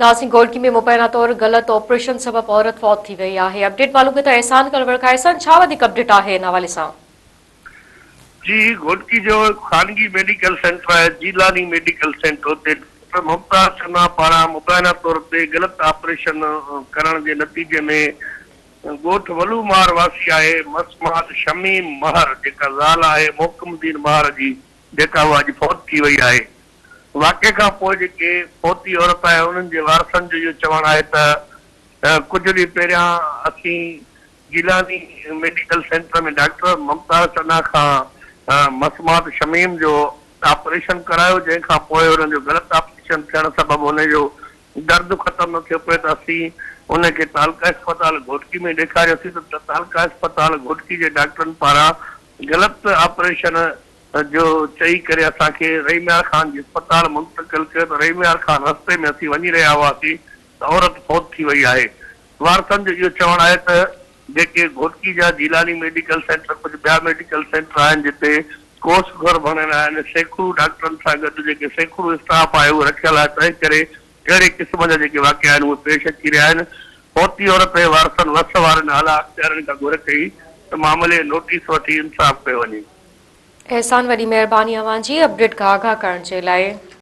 ناظرين گهوٽڪي ۾ مبينا طور غلط آپريشن سبب عورت فوت ٿي وئي آهي اپڊيٽ معلوم ڪيون ٿا احسان ڪلوڙ کان احسان ڇا وڌيڪ اپڊيٽ آهي ان حوالي سان. جي گهوٽڪي جو هڪ خانگي ميڊيڪل سينٽر آهي جيلاني ميڊيڪل سينٽر اتي ڊاڪٽر ممتاز چنا پاران مبينا طور تي غلط آپريشن ڪرڻ جي نتيجي ۾ ڳوٺ ولو مهر واسي آهي مسمات شميم مهر جيڪا زال آهي محڪم الدين مهر جي جيڪا اها اڄ فوت ٿي وئي آهي. واقعي کان پوء جيڪي فوتي عورت آهي انهن جي وارثن جو اهو چوڻ آهي ته ڪجهه ڏينهن پهريان اسين Gilani medical centre ۾ doctor Mumtaz Channa کان مسمات شميم جو آپريشن ڪرايو جنهن کان پوء انهن جو غلط آپريشن ٿيڻ سبب ان جو درد ختم نه ٿيو پئي ته اسين ان کي تعلقه اسپتال گهوٽڪي ۾ ڏيکاريوسين ته تعلقه اسپتال گهوٽڪي جي ڊاڪٽرن پاران غلط آپريشن جو چئي ڪري اسان کي رحيم يار خان جي اسپتال منتقل ڪيو ته رحيم يار خان رستي ۾ اسين وڃي رهيا هئاسين ته عورت فوت ٿي وئي آهي. وارثن جو اهو چوڻ آهي ته جيڪي گهوٽڪي جا جيلاني ميڊيڪل سينٽر ڪجهه ٻيا ميڊيڪل سينٽر آهن جتي ڪوس گهر بڻيل آهن سيڪڙو ڊاڪٽرن سان گڏ جيڪي سيڪڙو اسٽاف آهي اهو رکيل آهي تنهن ڪري اهڙي قسم جا جيڪي واقعا آهن اهي پيش اچي رهيا آهن. فوتي عورت جي وارثن وس وارن اعليٰ اختيارين کان گهر ڪئي ته معاملي جو نوٽيس وٺي انصاف ڪيو وڃي. احسان وڏي مهرباني اوهان جي اپڊيٽ کان آگاهه ڪرڻ جي لاء.